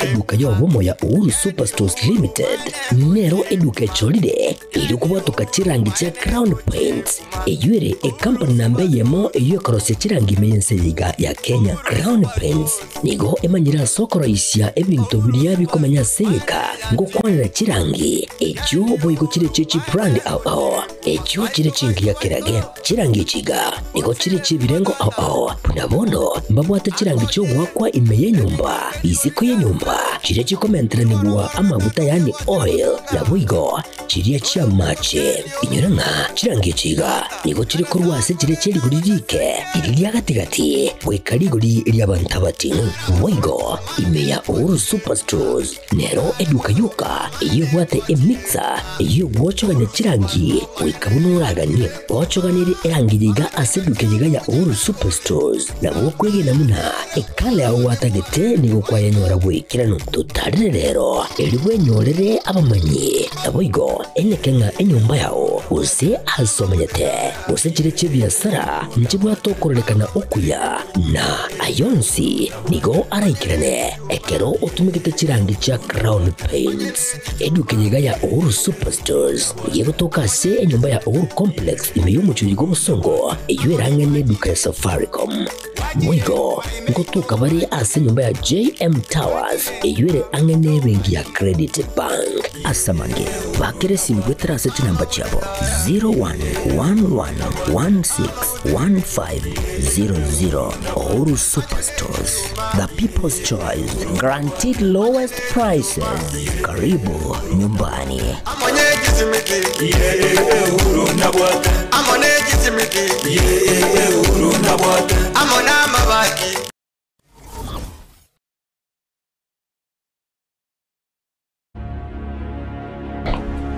Eduka y'obomo ya Uhuru Superstores Limited nero eduka echorire erio kobwatoka chirangi chia Crown Paints, eyio ere ekampani namba eyemo eyio ekorosia chirangi ime y'ense eye iga ya Kenya. Crown Paints nigo emanyire ase okoroisia ebinto biria bikomenya ase egeka ngokwanera chirangi echio boigo chire chie chibrand ao ao echio chire chingiya kerage. Chirangi echi iga nigo chire chi'ebirengo ao ao, buna bono mbabwate chirangi chi'ogoakwa ime y'enyomba, isiko y'enyomba, chiria chikomenteranigwa amaguta yaani oil, naboigo chiria chi'amache. Inyora ng'a chirangi echi iga nigo chire korwa ase chiria chie rigori riike, riria ria gati-gati, goika rigori ri'abanto abating'u. Boigo ime ya Uhuru Superstores Nero eduka yoka eyio ebwate emixer eyio egwochogania chirangi goika buna oraganie. Gochoganerie erangi eye iga ase eduka eye iga ya Uhuru Superstores nabo okwegena buna ekala yao gwatagete nigo kwayenyora bw'ekeranu. Totarere rero erio bwenyorere abamanyi naboigo enyeke ng'a enyomba yao gose ase omenyete gose chire chi'ebiasara nchibwate okororekana okuya na ayonsi nigo araikerane Ekero otumegete chirangi chia Crown Paints, eduka eye iga ya Uhuru Superstores nigo egotoka ase enyomba ya Uhuru Complex ime y'omochie oyo bw'obosongo, eyio ere ang'e n'eduka ya Safaricom. Boigo ngotoka bare ase enyomba ya JM Towers eyio ere ang'e n'ebenki ya Credit Bank. Ase amange, bakera esimi goetera ase chinamba chiabo 0111161500. Uhuru Superstores. The people's choice, guaranteed lowest prices. Karibu nyumbani.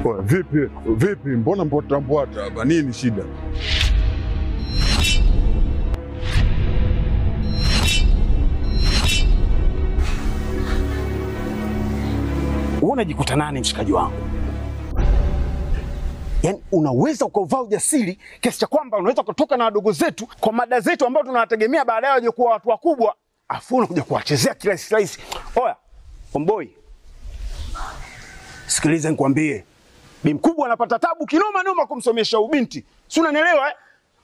Oya, vipi vipi, mbona mbwata mbwata hapa? Nini shida? Wewe unajikuta nani mshikaji wangu? Yaani unaweza ukauvaa ujasiri kiasi cha kwamba unaweza kutoka na wadogo zetu kwa mada zetu ambao tunawategemea baadaye waje kuwa watu wakubwa, afu unakuja kuwachezea kirahisi rahisi. Oya, omboi, sikiliza nikwambie, bi mkubwa anapata tabu kinoma noma kumsomesha ubinti, si unanielewa eh?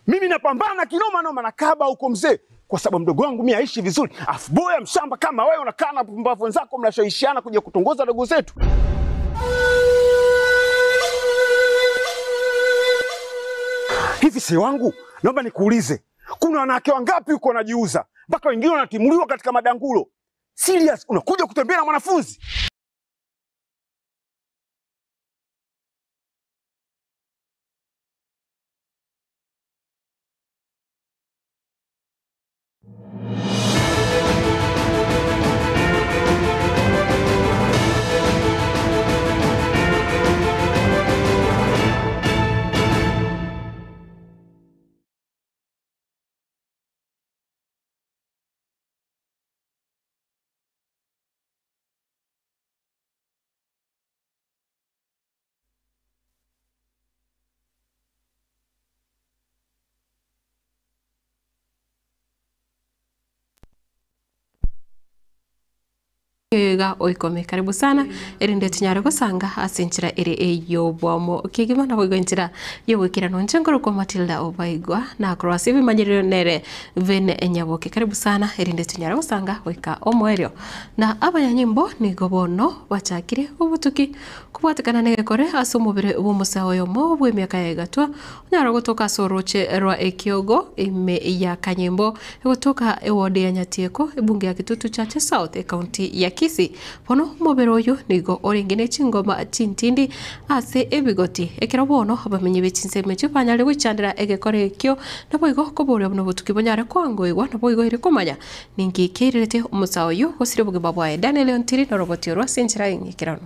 Mimi napambana kinoma noma na kaba huko mzee, kwa sababu mdogo wangu mimi aishi vizuri, afu boya mshamba kama wewe unakaa na pumbavu wenzako mnashawishiana kuja kutongoza dogo zetu. Hivi si wangu, naomba nikuulize, kuna wanawake wangapi huko wanajiuza mpaka wengine wanatimuliwa katika madangulo? Serious, unakuja kutembea na mwanafunzi? Iga oikome karibu sana erinde tinyare gosanga ase enchera ere ey'obwamo kegima naboigo enchera y'ogoikeranu inche nkorokwa Matilda Obaigwa nakorwa ase ebimanyerero nere Vene Nyaboke karibu sana erinde tinyare gosanga goika omoerio na abanyanyimbo nigo bono bachakire obotuki kobwatekana negekore ase omobere bw'omosae oyomo bw'emiaka ya egatwa onyare gotoka ase oroche rwa ekiogo ime ya Kanyimbo egotoka eward ya Nyatieko ebunge ya Kitutu Chache South ecounty ya Kisii. Bono omobere oyio nigo orenge ne chingoma chintindi ase ebigoti ekero bono abamenyi be chinsemo echio banyare goichandera egekore ekio naboigo koboria buna obotuki bonyare koangoigwa naboigo ere komanya ninki keirerete omosae oyio gosiria obogima bwaye. Daniel Ontiri noroboti orwo ase enchera y'eng'ekeranu.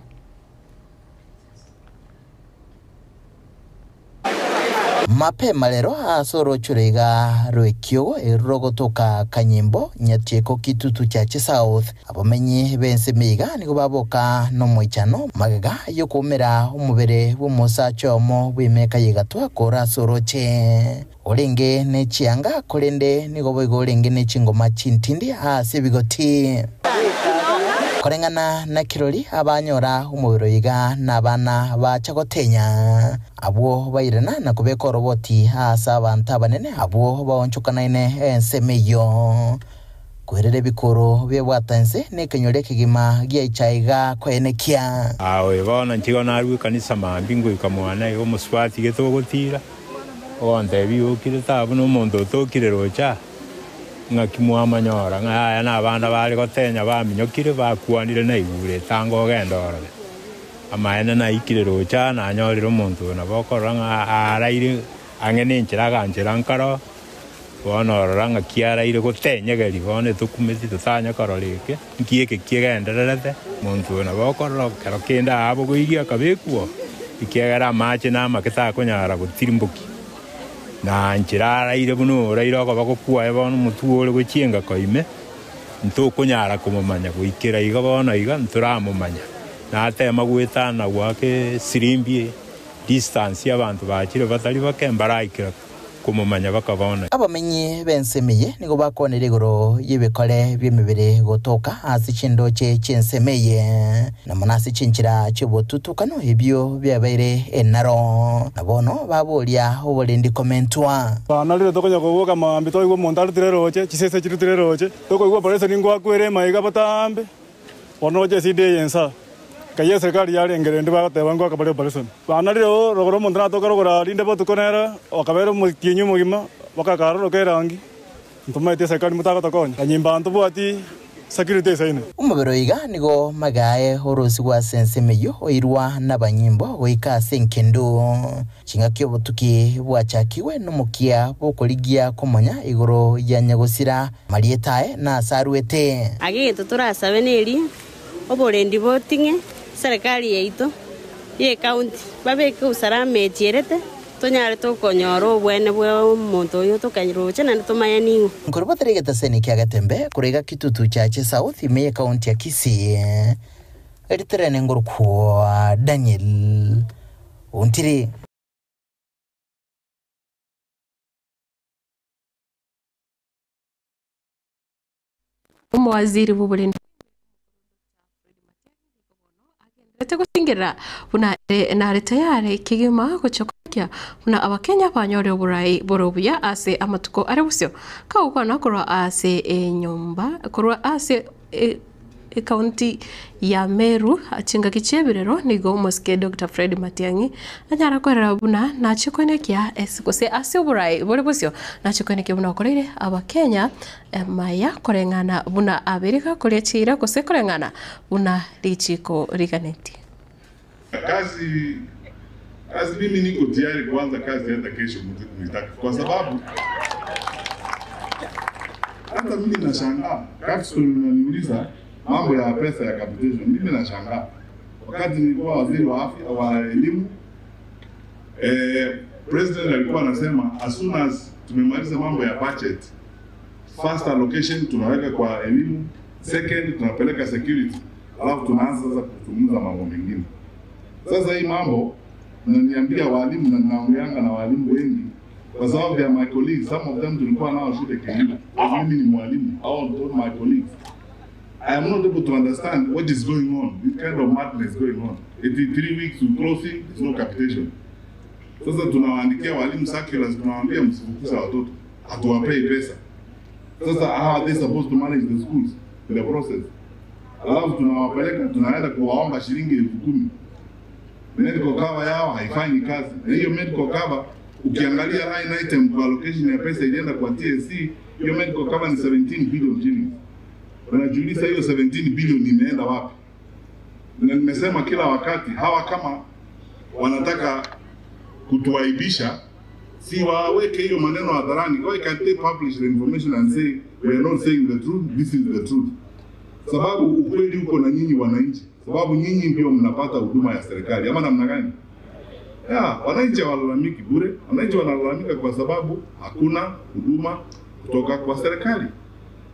Mapema rero ase orochoro iga rw'ekiogo ero rogotoka Kanyimbo, Nyatieko, Kitutu Chache South, abamenyi b'ensemo iga nigo baboka nomoichano magega y'okoumera omobere bw'omosacha oyomo bw'emeka y'egatwa kore ase oroche orenge ne chianga, korende nigo boigo orenge ne chingoma chintindi ase ebigoti. Koreng'ana na kirori abanyora omobere oyo iga nabana bacha gotenya, abwo bairana na kobeka oroboti aase abanto abanene abwo baonchokanaine ensemo eyio. Kwerera ebikoro biebwata ense na ekenyoro ekegima giaicha iga koenekia. Aye bono nchigo narue ekanisa mambia ngoika mwane iga omosubati gete ogotira, ogontebia okire taba buna omonto otokire roche aa, ng'aki mwamonyora ng'a yaya nabande bare gotenya baminyokire bakwanire naigure etanga ogende orore. Amaene naikire roche aa nanyorire omonto oyo nabo okorora ng'a aaraire ang'e nenchera aganchera nkaro. Bono orora ng'a kiaraire gotenyegeria, bono etokumeti totanya korora eke, nki eke kiegendererete. Monto oyo nabo okorora kero kende aabogoirie akabekwa oo, ekiagera amache namake takonyara gotirimbokia. Na nchera araire buna oraire okoboko kwaye bono omotwe ore gochia engako ime, ntokonyara komomanya goikera iga bono iga ntoramomanya. Natema goetana goaka esirimbi distance abanto bachire batari bake mbaraikera. komomanya bakabona. Abamenyi b'ensemo eye nigo bakwanire igoro y'ebikore bi'emebere gotoka ase chindoche chi'ensemo eye, na mono ase chinchera chi'obotutukano ebio biabeire enaro, na bono baboria oborendi komentwa. Bana riria tokonya koboka mambia twaigwa omonto arutire roche, chisese chirutire roche, tokoigwa operation ngoakwere emaiga botambe, Bono roche esida eye insa, nkai eserikari yarenge rende bagateba ngoaka bare operation. Bana riria rogoro omonto natoka rogoro rinde botuko nere okabera omotienyi omogima bakakaroroka erangi, ntomaeti eserikari motagotokonya. Kanyimba ntobwati security esaine. Omobere oyo iga nigo magae orosigwe ase ensemo eyio oirwa nabanyimbo goika ase enkendu. Chingaki obotuki bwachakigwe nomokia bw'okorigia komonya igoro ya nyagosira, amarieta aye na ase aruete. Ake egento torasabe neri, oborendi boting'e serikali yaito y'ecounty, babeke usalama echierete, tonyare tokonyora obwene bwa omonto oyo tokaroche naende tomanye ning'o. Nkorobotera egetaseni kia Getembe korwa iga Kitutu Chache South ime y'ecounty ya Kisii, Riterene ngorokwa Daniel Ontiri. Omowaziri bw'oborendi agenderete gosingerera buna ere nare tayari kegima gochia koenekia buna abakenya banyore oborai bore obuya ase amatuko are bosio kagokwana korwa ase enyomba korwa ase Ekaunti ya Meru, chingaki chi'ebirero nigo omosike Doctor Fred Matiang'i anyara kwerera buna nachie koenekia ase gose ase oborai bore bosio nachie koenekia buna okoreire abakenya maya koreng'ana buna abeire gakoria chiira gose koreng'ana buna richiko riganetie. Kazi kazi mimi niko tayari kuanza kazi hata kesho mkitaka, kwa sababu hata mimi nashangaa Capsule unaniuliza mambo ya pesa ya capitation. Mimi nashangaa wakati nilikuwa waziri wa afya wa elimu president alikuwa anasema as soon as tumemaliza mambo ya budget, first allocation tunaweka kwa elimu, second tunapeleka security, alafu tunaanza sasa kuzungumza mambo mengine. Sasa hii mambo naniambia walimu na ninaongeanga na walimu wengi kwa sababu ya my colleagues, some of them tulikuwa nao shule Kenya. Mimi ni mwalimu, hao ndio my colleagues. I am not able to understand what is going on, this kind of madness going on. 83 weeks to closing, there's no capitation. Sasa tunawaandikia walimu circulars, tunawaambia msifukuze watoto, hatuwapei pesa. Sasa how are they supposed to manage the schools in the process? Alafu tunawapeleka tunaenda kuwaomba shilingi 10,000. Medical cover yao haifanyi kazi. Na hiyo medical cover ukiangalia line item kwa allocation ya pesa ilienda kwa TSC, hiyo medical cover ni 17 billion shillings. Unajiuliza hiyo 17 billion imeenda wapi? Na nimesema kila wakati hawa kama wanataka kutuaibisha, si waweke hiyo maneno hadharani. Why can't they publish the information and say we are not saying the truth, this is the truth? Sababu ukweli uko na nyinyi wananchi, sababu nyinyi ndio mnapata huduma ya serikali, ama namna gani? Ya, wananchi hawalalamiki bure, wananchi wanalalamika kwa sababu hakuna huduma kutoka kwa serikali.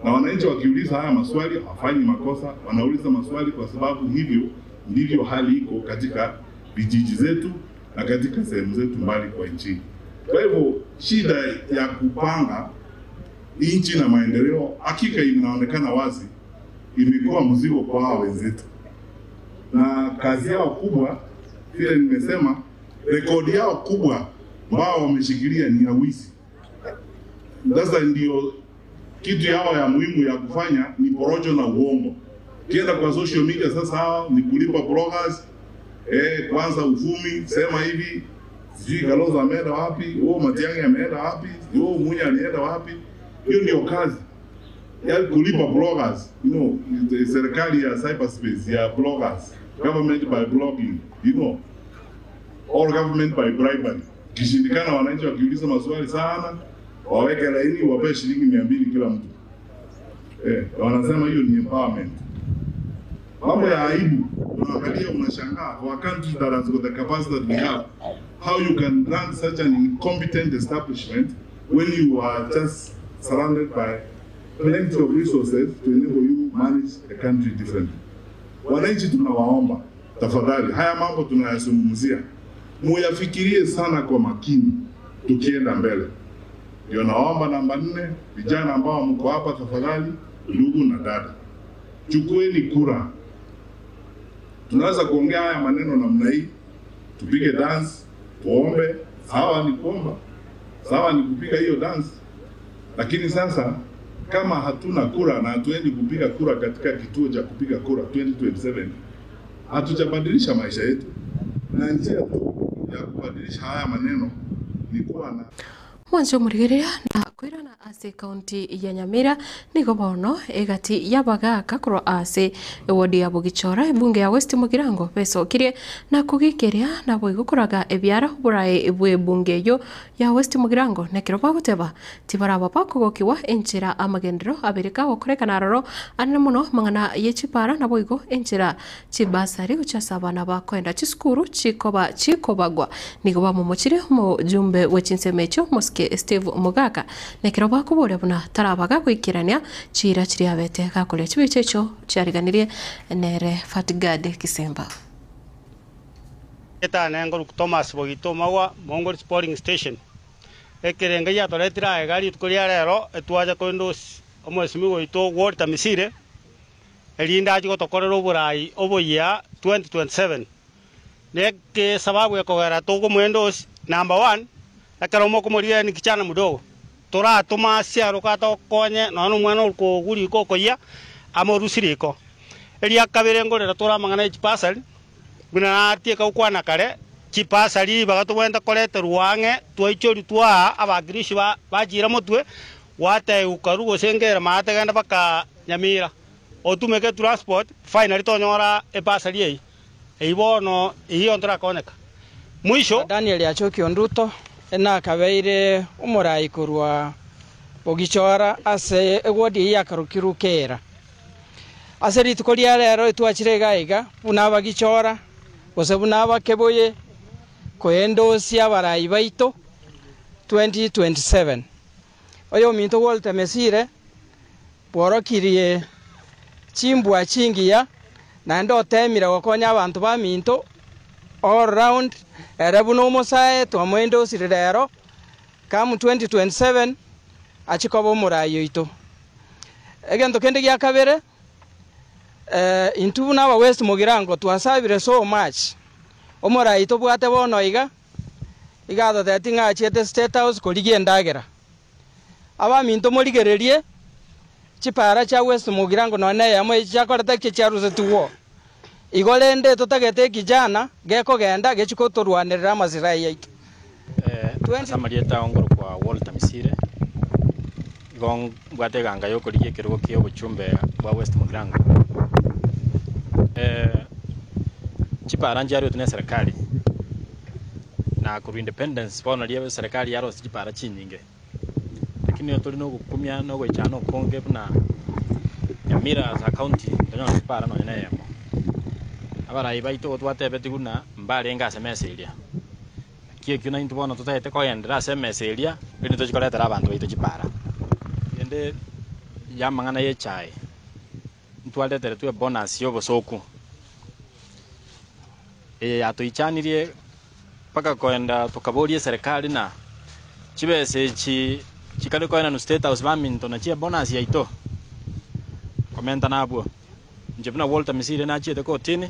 Na wananchi wakiuliza haya maswali hawafanyi makosa, wanauliza maswali kwa sababu hivyo ndivyo hali iko katika vijiji zetu na katika sehemu zetu mbali kwa nchi. Kwa hivyo shida ya kupanga nchi na maendeleo hakika inaonekana wazi. Imekuwa mzigo kwa hawa wenzetu, na kazi yao kubwa, vile nimesema, rekodi yao kubwa ambao wameshikilia ni ya wizi. Sasa ndio kitu yao ya muhimu ya kufanya ni porojo na uongo. Ukienda kwa social media sasa, hawa ni kulipa bloggers kwanza uvumi, sema hivi, sijui Kalonzo ameenda wapi, huo Matiang'i ameenda wapi, huo Munya alienda wapi. Hiyo ndio kazi ya kulipa bloggers, serikali ya cyberspace ya bloggers, government by blogging, all government by bribery. Kishindikana, wananchi wakiuliza maswali sana, waweke laini, wape shilingi 200 kila mtu. Wanasema hiyo ni empowerment. Mambo ya aibu, unaangalia unashangaa, for a country that has got the capacity that we have, how you can run such an incompetent establishment when you are just surrounded by plenty of resources to enable you manage the country differently. Wananchi tunawaomba tafadhali, haya mambo tunayazungumzia muyafikirie sana kwa makini tukienda mbele. Ndio naomba namba 4, vijana ambao mko hapa tafadhali, ndugu na dada, chukueni kura. Tunaweza kuongea haya maneno namna hii, tupige dance, tuombe, sawa ni kuomba, sawa ni kupiga hiyo dance, lakini sasa kama hatuna kura na hatuendi kupiga kura katika kituo cha kupiga kura 2027, hatujabadilisha maisha yetu. Na njia tu ya kubadilisha haya maneno ni kuwa na Mwanzo murigereria na kwirana ase kaunti ya Nyamira nigo bono egati yabagaka korwa ase ewodi ya Bugichora ebunge ya West Mugirango besokirie na kugikeria na boigo koraga ebiara oburae bwe ebunge eyo ya West Mugirango nekero bagoteba tibaraba bakogokiwa enchera amagendero abereka gokorekana aroro anene mono mang'ana ye chipara na boigo enchera chibasari gochasa abana bakoenda chisukuru chikoba chikobagwa nigo bamomochire omojumbe bwe chinsemo echio mosike Steve Mugaka nekero bakoboria buna tarabaga goikerania chira chiriabete gakoria chibicha echo chiariganirie nere Fatgad Kisemba. Etanengo Thomas Bogito Magwa Mongol Sporting Station ekerenga yatoretira egari tukoria rero etwaja koindos omwesimi goito Walter Misire erinda aji gotokorera oborai oboyia 2027 neke sababu ya kogera togo mwendos number 1 ekero mokomoria ni kichana mudogo toratuma siaro katokonye nono mwana okoguri kokoyia amorusiriko eria kabere ngorera toramang'ana echipasari buna atieka gokwana kare chipasari bagatobwenta korete ruang'e twaichori twa abagirishi bachira motwe wateuka gose mategenda baka Nyamira otumeke transport finally tonyora epasari ei eibono iyo ntorakoneka mwisho Daniel Achokio Nduto enakabeire omorai korwa Bogichora ase ewodi yakarukiru kera ase rituko ria rero etwachire gaiga buna abagichora gose buna abakeboye koendosia abarai baito 2027 oyo minto Walter Mesire bworokirie chimbwa chingiya naende otemire gokonya abanto ba minto all round ere buna omosae twamwendosire rero kamu 2027 achikoba omorai oito egento kende gia kabere intu buna aba West Mugirango twasabire so much omorai tobwate bono iga iga toteti ng'achiete State House korigia endagera abaminto morigererie chipara chia West Mugirango none yamo chiakorete ki chiarusetiwo igo rende totagete kijana gekogenda gechikotorwanerera amazira yaitu. Samarieta ongoro kwa Walter Misire igo mbwate ganga yokorigia ekerogo kia obochumbe bwa West Mugirango chipara nchiarwetwe na serikali na korwa independence bono ria serikali yarosia chipara chinyinge lakini tori nogokumia nogoichana okonge buna Nyamira as a county tonyora chipara nonye na eyemo abarai baito twatebeti buna mbarenge ase emesa eria naki ekio naintwe bono totaete koendera ase emesa eria erinde tochikoretera abanto baito chipara ende ya amang'ana ya echae ntwareteretwe ebonus ya obosoku eye yatoichanirie mpaka koenda tokaboria eserikali na chibesa echi chikare koenanu State House baminto nachi ebonus yaito komenta nabwo. Inche buna Walter Misiri nachiete kotini,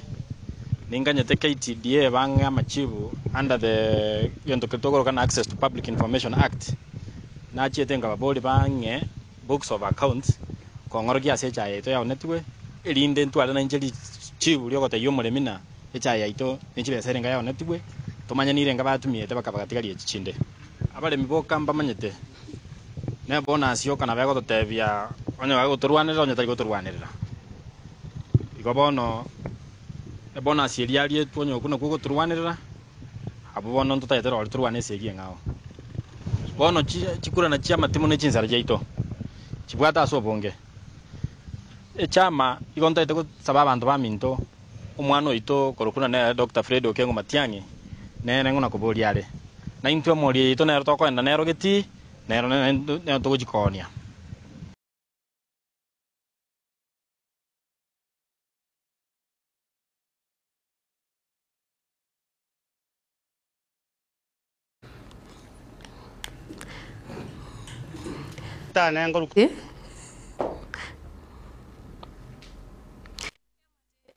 ninganyete KTDA bang'e amachibu under the gento keria tokoroka na Access to Public Information Act, nachiete nkababoria bang'e books of accounts kong'orokia ase echae yaito yaonetigwe, erinde ntware nainche richibu riogotebia omoremi na echae yaito ne chibesa erenga yaonetigwe, tomanye nirenga batumiete bakabagatigaria echi chinde. Abaremi boka mbamanyete, ne bonus yoka nabo egototebia onye bagotorwanerera onye tari gotorwanerera. Igo bono ebonus eria arietwe onye okwo nakwo ogotorwanerera, abwo bono ntotagete rori torwane esegi eng'ao. Bono chikura nachio amatimo ne chinsara chiaito, chibwate ase obonge. Echama igo ntagete gosaba abanto baminto, omwana oito korokwa buna nere Doctor Fred Okengo Matiang'i, nere ng'o nakoboria are. Na intwe emori yaito nero tokoenda nero getii, nero nero togochia koonia.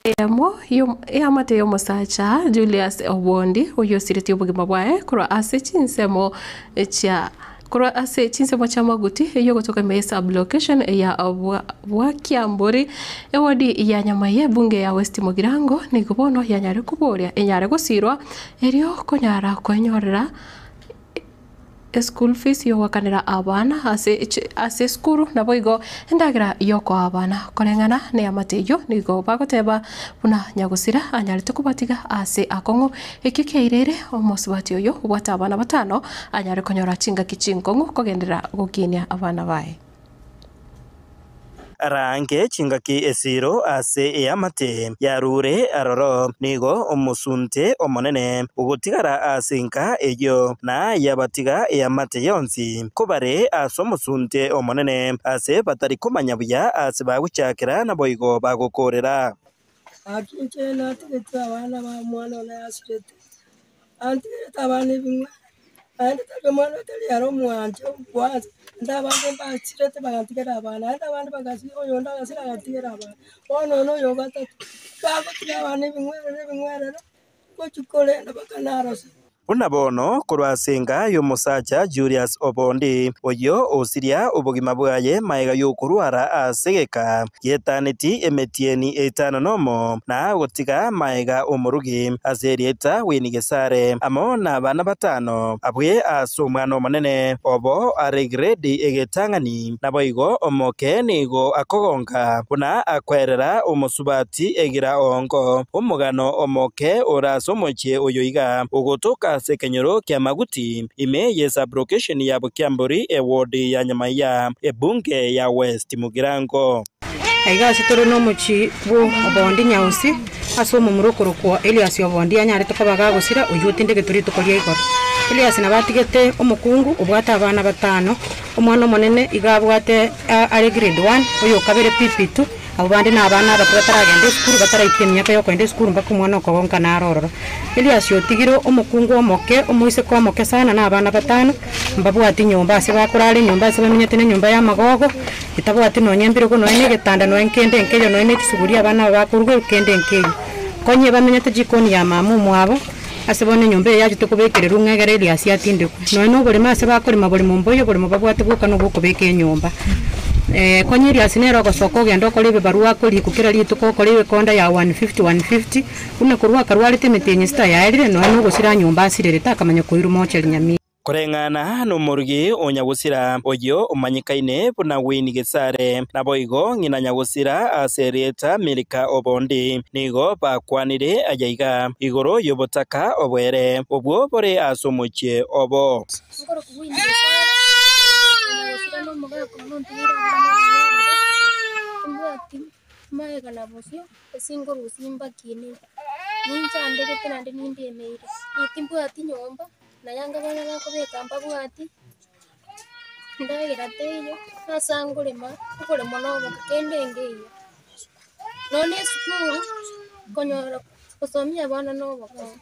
Eyemo y'amate y'omosacha Julius Obondi oyosiretie obogima bwaye korwa ase chinsemo chia korwa ase chinsemo chi'amaguti eyio gotoka ime ye sub-location ya Bwakiambori ewodi ya Nyamaiya ebunge ya West Mugirango nigo bono yanyare koboria enyare gosirwa erio konyara kwenyorera Eschool fees yogoakanera abana ase ase esukuru naboigo endagera yokoa abana koreng'ana neamate eyio nigo bagoteba buna nyagosira anyarete kobatiga ase akong'u ekio kiairere omosubati oyo obwate abana batano anyare konyora chingaki chinkong'u kogenderera gokinia abana baye. Arange chingaki esiiro ase eamate yarure aroro, nigo omosunte omonene ogotigara ase enka eyio, na yabatiga eamate yonsi kobare ase omosunte omonene, ase batari komanya buya ase bagochakera naboigo bagokoorera. Gaki inche natigetie abana ba omwana one asirete, antigerete abana ebing'wana, naende tari omwana otari ere omwanche kwanza, naende abande mbasirete bagantigera abana, naende abande bagasira oyonde agasira agatigera abana. Bono one oyo ogatato, bagotiga abana ebing'werere ebing'werere, ngochia korenda mpaka narose. Buna bono korwa ase enka y'omosacha Julius Obondi, oyio osiria obogima bwaye magega y'okorwara ase egeka gietaneti emetieni etano nomo, na gotiga magega omorugi ase erieta Winnie Gesare amo nabana batano abwe ase omwana omonene obo are grade egetang'ani. Naboigo omoke nigo akogonka buna akwerera omosubati egira oongo. Omogano omoke ore ase omochie oyo iga ogotoka ase ekenyoro kia Maguti, ime ye sub-location ya Bukiambori, eward ya Nyamaiya, ebunge ya West Mugirango. Aiga ase tore nomochie bw'obondi Nyausi, ase omomura okorokwa Eliasi obondi anyarete koba gagosira, oyio otindegetwe rituko ria igoro. Eliasi nabo atigete omokungu obwate abana batano, omwana omonene iga abwate are grade one, oyo okabere PP2, Abwo bande nabana abato bataragenda esukuru, bataraikia emiaka y'okoenda esukuru mpaka omwana okogonka naro ororo. Eliasi otigire omokungu omoke, omoiseke omoke sana, na abana batano, mbabwati nyomba ase bakorara, enyomba ase bamenyete nenyomba y'amagogo, etabwati nonya embirogo, nonya na egetanda, nonya nkende nkeiyo, nonya na echisuguri abana aba bakoruga, kende nkeiyo. Konye bamenyete jikoni ya mama omwabo, ase bono enyomba eye yachete kobekererwa ng'a egere Eliasi atindekwe. Nonya na oboremo ase bakorema boremo mboiyo, oboremo babwate bwoka nobwokobeka enyomba. Konya Eliasi nere ogosoka ogenda okore ebibarua akorikwa kera rituko okore ekonda ya 150 150, buna korwa akarwarete emetienyi sita yaerire, nonya na ogosira nyomba asirerete akamanya koirwa mochari Nyamira. Koreng'ana nomorugi o nyagosira, oyio omanyekaine buna Winnie Gesare, naboigo ng'ina nyagosira ase erieta Milka Obondi, nigo bakwanire ayaiga igoro y'obotaka obwere obwo bore ase omochie obo. Na yanga abana bakobeka mbabwati, ndagera teiyo, ase angorema, okorema noboke kende nkeiyo. Nonya na esukuru, konyora gosomia abana nobokong'u.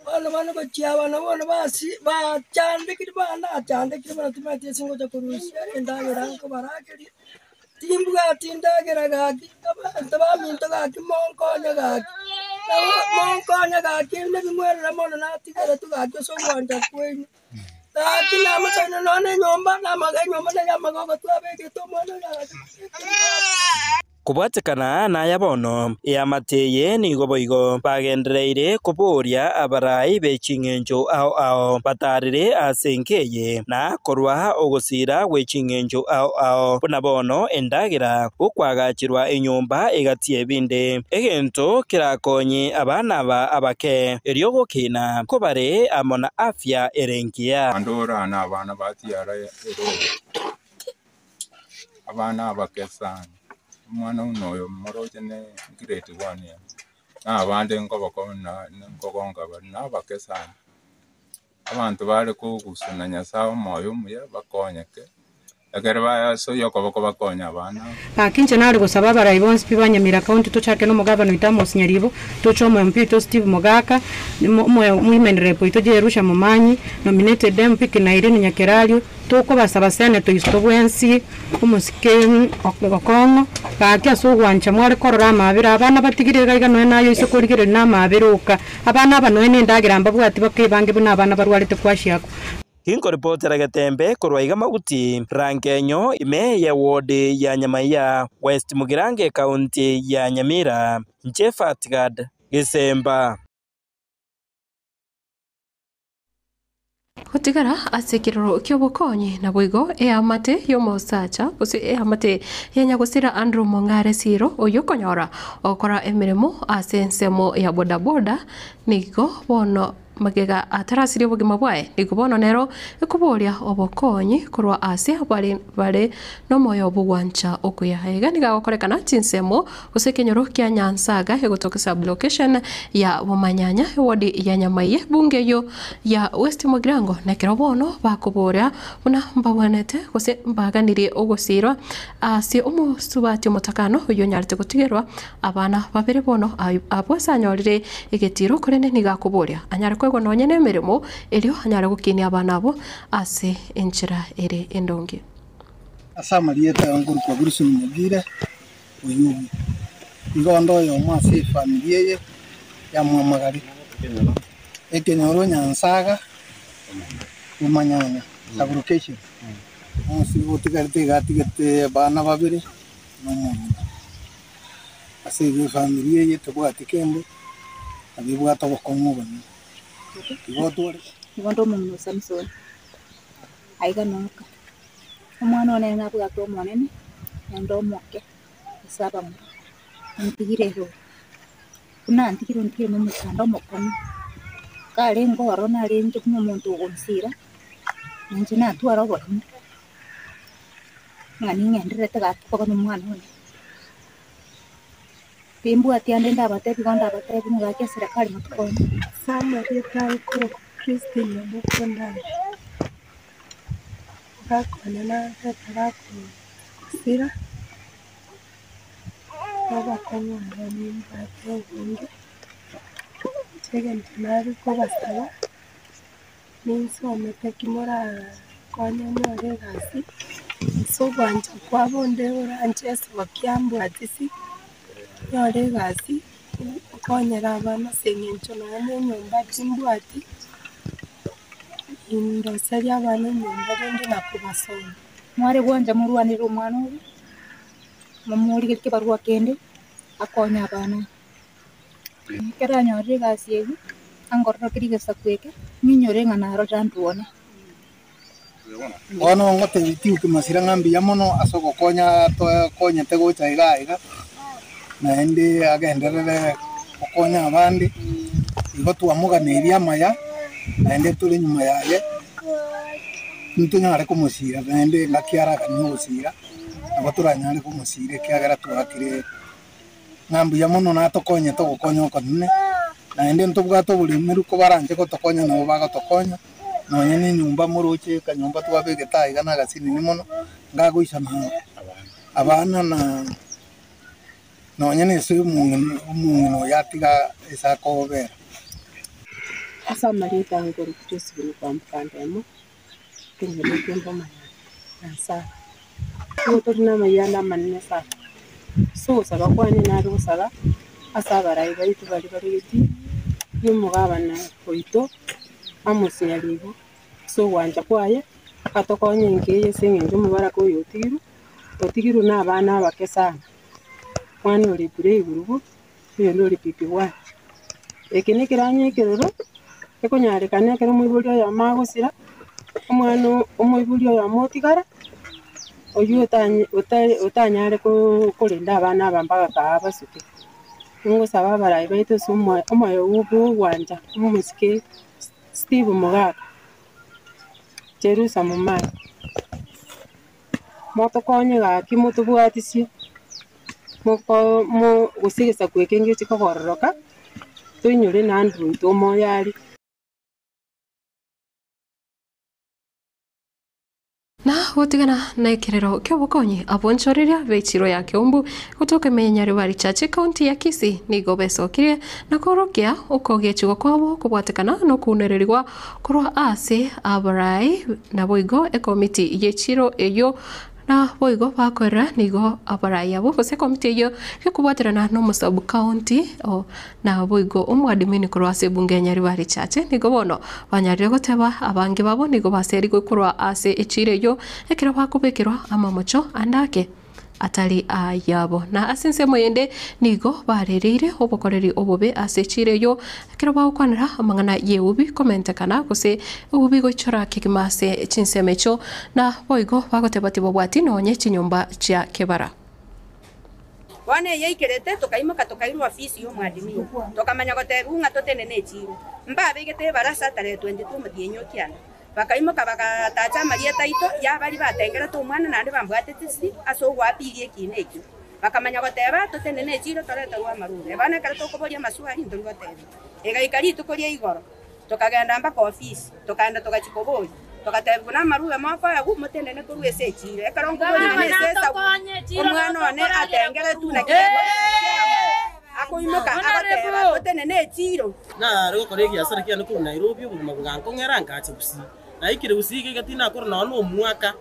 Bono bono gochia abana bono basi bachandekire bana achandekire buna timanyeti ase ngocha korusia endagera nkobarageria. Timbwati ndagera gaki, abanto baminto gaki monkonye gaki, nabo monkonye gaki nebing'werere mono natigeretwe gaki ase ogwancha kwaino. Gaki namosaine nonya na enyomba, na amaga enyomba neye amagogo twabegete omwana oyo agacha kobeka. Kobwatekana naya bono, eamate eye nigo boigo bagendereire koboria abarai be ching'encho ao ao batarire ase enka eye, na korwa ogosira gwe ching'encho ao ao buna bono endagera, okoagachirwa enyomba egati y'ebinde, egento kerakonye abana aba abake, erio gokina kobare amo na afya ere engiya. Naende orane abana ba tiara eroro, abana abake sana, omwana buna oyo moroche ne grade one iga, na abande nkoboko na nkogonka bare na abake sana. Abanto bare kogusuna Nyasaye omoyo omuya bakonyeke, ekero basoyia okoboko bakonye abana aba. Gaki inche nare gosaba abarai bonsi pi ba Nyamira County tochake nomogavana oito Amos Nyaribo, toche omo MP oito Steve Mogaka, omo Women Rep oito Jerusha Momanyi, nominated MP kina Irene Nyakerario, Tokobasaba senator oito bwensi, omosike Okong'o, gaki ase ogwancha mware korora amabera abana batigire iga iga nonya naye oise korigereria na amabera oka. Abana aba nonya na endagera mbabwati bakebange buna abana barwarete kwashiakwa. Ginkoripotera Getembe korwa iga Maguti, Rangenyo ime ye ward ya Nyamaiya, West Mugirango Ekaunti ya Nyamira, inche Fatgad Gesemba. Gotigara ase ekeroro ki'obokonyi, naboigo eamate y'omosacha, gose eamate ya nyagosira Andrew Mong'are Siro, oyio okonyora ogokora emeremo ase ensemo ya bodaboda, nigo bono magega atarasirie obogima bwaye, nigo bono nero ekoboria obokonyi korwa ase abare bare nomoyo bw'ogwancha okuya. Iga nigo agokorekana chinsemo gose ekenyoro kia Nyansaga egotoka sub-location ya Bomanyanya eward ya Nyamaiye ebunge eyio ya West Mugirango nekero bono bakoboria buna mbabwenerete gose mbaganirie ogosirwa ase omosubati omotakano oyio onyarete gotigerwa abana babere bono abwo ase anyorire egetiro korende nigo akoboria anyare koegwa nonye na emeremo erio anyare gokinia abana abwo ase enchera ere endonge. Ase amarieta nkorokwa Wilson Mogire Oyugi. Igo onde oyomo ase efamiri eye ya Mwamagari, ekenyoro Nyansaga, Bomanyanya sub-location. Onsi otigarete iga atigete abana babere na omong'ina. Ase igo efamiri eye tebwati kende, nabo ebwate obokong'u obonene. Igo otware. Igo nde omong'ina o Samson, aiga noka. Omwana one nabwate omonene, naende omoke ase abamura, ontigire igoro. Buna antigire ontigire na omochando omokong'u, karenge ororo narenge buna omonto ogonsira, nainche natwara oboremu, ng'a ning'endererete gaki koba na omwana one. Timbwati ande ndabatebi igo ndabatebi ng'a gaki eserekari motokonye. Ase amarieta akorokwa Christine Omokondari, gakwana nabete gakosira, obokong'u obo nimbwate obonge, egento nare kobasaba, ninsomete ki morakonye nyore egasi, ase ogwancha kwabo onde oranche esokia ambwatisi, nyore egasi, nkonyere abana ase eng'encho nonya na enyomba timbwati, ndoserie abana enyomba rende na kobasomia. Mware gwancha morwanere omwana oyo, momorigerie kebarua kende, akonye abana. Ekero anyorire egasi eywo, angororokerie egesaku eke, ninyore ng'a narorire andwane. Bono ngotebia Timotheo Masira ng'a mbuya mono ase ogokonya tokonyete gocha iga iga, naende agenderere gokonya abande, igo twamoganeirie amaya, naende tore nyuma yaye, ntonyare komosira naende ngaki araganie ogosira, nabo toranyare komosira ekiagera twakire ng'a mbuya mono natokonyete ogokonya okonene, naende ntobwate oboremeru kobaranche gotokonya nabo bagotokonya, nonya na enyomba moroche ekanyomba twabegete aiga na agasinini mono, ngagoisana abana na nonya na ase omong'ina omong'ina oyo atiga ase akobera. Ase amarieta ankorokwa Josephine Kwamboka Ndemo, ekenyoro ekio mbomanyete Nyasae. Nigo tori na amayanda amanene sana. Ase ogosaba kwane nare gosaba ase abarai baito baria bare getii, na omogabana oito Amos Nyaribo, ase ogwancha kwaye, atokonye enka eye ase eng'encho omobaraka oyo otigirwe, otigirwe na abana abake sana. Omwana ore play group, oyonde ore pp1. Eke nekeranya ekeroro, ekonyarekana ekero omoibori oyomo agosira, omwana omoibori oyomo otigara, oywo otanye otari otanyare koo korenda abana aba mpaka kaa basuke. Ningosaba abarai baito ase omoyo omoyo bwa ogwancha omosike Steve Mogaka, Jerusa Momanyi, motokonye gaki motobwatisie, moko mo gose egesaku eke ngechi kogororoka, toinyore na Andrew oito omoyo aria. Na gotigana nekerero ki'obokonyi abonchoreria b'echiro ya Keumbu gotoka ime ya Nyaribari Church ekaunti ya Kisii nigo besokirie na koorokia okogechigwa kwabo kobwatekana nokounererigwa korwa ase abarai naboigo ekomiti y'echiro eyio Na boigo bakorera nigo abarai abwo gose ekomiti eyio gekobwaterana n'omosabu county o naboigo omoadmin korwa ase ebunge ya Nyaribari Chache nigo bono banyarire goteba abange babo nigo baserigwe korwa ase echiiro eyio ekero bakobekerwa amamocho ande ake atari ayabo. Na ase ensemo yende nigo barereire obokoreri obobe ase echiiro eyio Ekero bagokwanera amang'ana y'eubi komentekana, gose eubi goichora kegima ase chinsemo echio, na boigo bagoteba tibabwati nonye chinyomba chia kebara. Bono eyaikerete, tokaimoka tokairwa ofisi y'omwadimini, tokamanya gotebiwa ng'a totenene echiiro. Mbabegete ebarasa tarehe 22 omotienyi o kianda. Bakaimoka bagatacha amarieta aito y'abaria batengerete omwana naende bambwatete siri ase ogoapiria ekiina ekio. Bakamanya goteba, Totenene echiiro toreterwe amarube. Bono ekero tokoboria amaswali ntori gotebia. Egaika rituko ria igoro, tokagenda mpaka ofisi, tokaenda togachia koboria. Togatebigwa namarube mokoegwa, motenene korwa ase echiiro. Ekero nkoboria ng'a nase esabu omwana one atengeretwe naki akoimoka agoteba, Totenene echiiro. Nare gokora egiasara kiane korwa Nairobi, obogima bogankong'era nkacha Gusii. Naikire Gusii iga iga tinakora nonya nomwaka,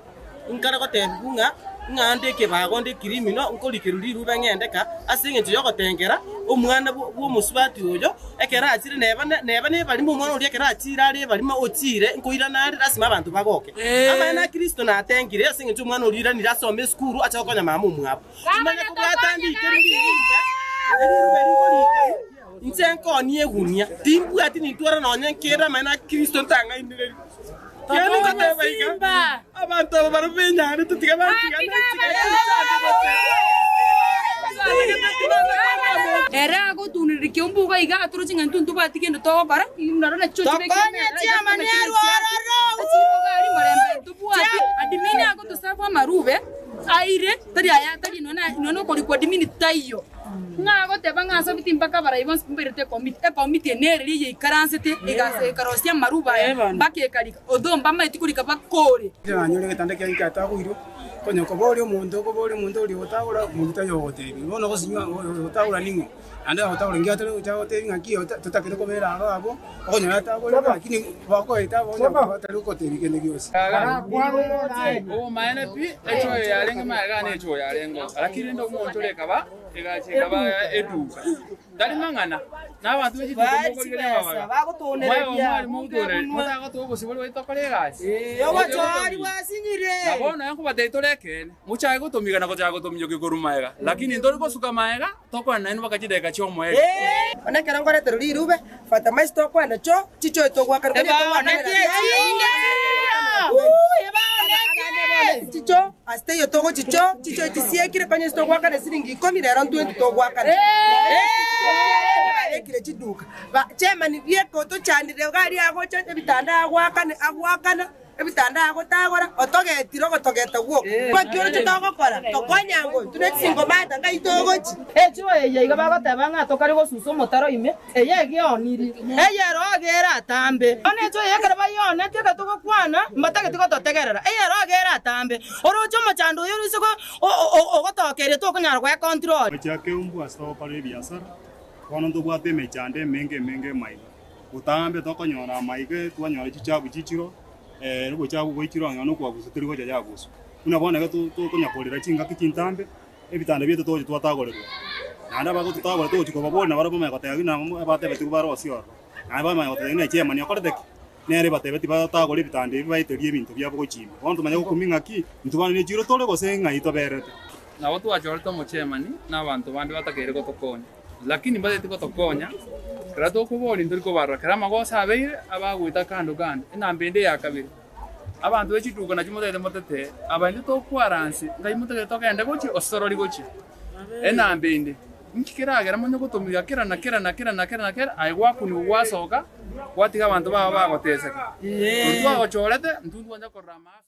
Inkare gotebigwa ng'a ng'a nde ekebago nde ekirimino, nkorikerwa rirube ng'ende ka, ase engencho y'ogotengera omwana bw'omosubati oyo, ekero achire neba neba nebarimo omwana oria ekero achire are ebarimo ochire nkoirana are lasima abanto bagoke. Amaene a Kristo natengire ase engencho omwana oria oiranire asome esukuru ache gokonya mama omwabo. Imanye kobwata ndikerwe rirube, erirube eri nkorikerwa, inche nkonie egunia, timbwati nintwara nonya nkere amaene a Kristo ntang'ainereria. Kiagera ngoteba iga, abanto aba barabwo benyarete tiga bantigane, Ere agotunereria kiombuga iga atoroche ng'a intwe ntobwati gento togokora, naro nachio ntobwati. Admin agotosaba amarube aire tari aya tari nonya nokorikwa admin taiyo. Ng'a agoteba ng'a ase biti mpaka abarai bonsi mbairete ekomiti, ekomiti eye nere riria yaikaransete egasa ekarosia amaruba aya mpaka ekarika, although mbamaeti korika bakore. Nanyore egetanda kiane kiatagoirwe, konya koboria omonto okoboria omonto oria ogotagora, omonto tari ogotebia. Bono ogosinywa ogotagora ning'o? Naende agotagora inki atari gocha agotebia ng'aki totakire kobera aro abwo, okonyora atagorire lakini bakoeta abwo onye batari gogotebia kende gionsi. Obomaene pi, echoyo yarenge magega nechoyo yarengeo, lakini rende omonto ore ekaba egacha ekaba eduka. Tari mang'ana, na abanto be chituko mokorigereria amabaga. Mwaye omwalimu mogotoorere, motagotoa obosibore bwaito tokore egasi. Na bono nkobatebia tore ekeene, mochake gotomiga na gochaka gotominyokia korwa magega, lakini ntori gosuka magega, tokwane nainwe mpaka chidakika chi'omoerio. Bono ekero nkoreterwa rirube, Fatma ase tokwenda choo, chichoo togoakana konya togoakana chichoo ase teiyo togochi choo, chichoo chisiekire konya ase togoakana siringi ikomi rero ntwenty togoakana. Barekire chiduka, ba chairman bieka otochandire iga aria agocha ebitanda agoakana agoakana. Ebitanda agotagora, otogetire ogotogeta gwoka. Naki oroche togokora? Tokonye ango intwe ne chisingomata ngai togochi. Echio eye iga bagoteba ng'a tokare gosusa omotaro ime, eye egeoniri, eye eroge eratambe. Bono echio eye ekero bayeonetie ekero togokwana, mbatageti gototegerera, eye eroge eratambe. Oroche omochando oyo oroise ogotokeria tokonyara goecontrol. Gochia keumbu ase togokora ebiasara, bono ntobwate emechando emenge emenge emaiga. Botambe tokonyora amaiga twanyora chichabu chichiro, obochabu bwaichire onye nokwabusa teri gocha yabusu. Buna bono iga tokonya korera chingaki chintambe, ebitanda biaito togochia twatagorerwa. Naende abagototagora togochia kobaboria nabarabwo bamanye goteba buna abatebetigwe barosie ororo. Naende bamanye goteba buna echairman okorete ki? Nere ebatebetie batagore ebitanda ebi baeterie ebinto biabo gochia ime. Bono tomanye gokumia ng'aki, intwe bande ne chiro tore gose ng'ai toberete. Nabo twachorete omochairman na abanto bande batakeire gotokonya, lakini mbatagete gotokonya, ekero tokoboria ntori kobarora, ekero amagoso abeire abagoeta kando kando. Enamba ende ya kabere, abanto be chiduka nachio motagete motetee, aba intwe tokwaranse ngai motagete togende gochia gose torori gochia. Enamba ende, inki keragere monye gotomiga kera na kera na kera na kera na kera, aye gwakunigwa gwasoka, gwatiga abanto bao bagoteseka. Intwe twagochorete, intwe ntwancha korora amaaso.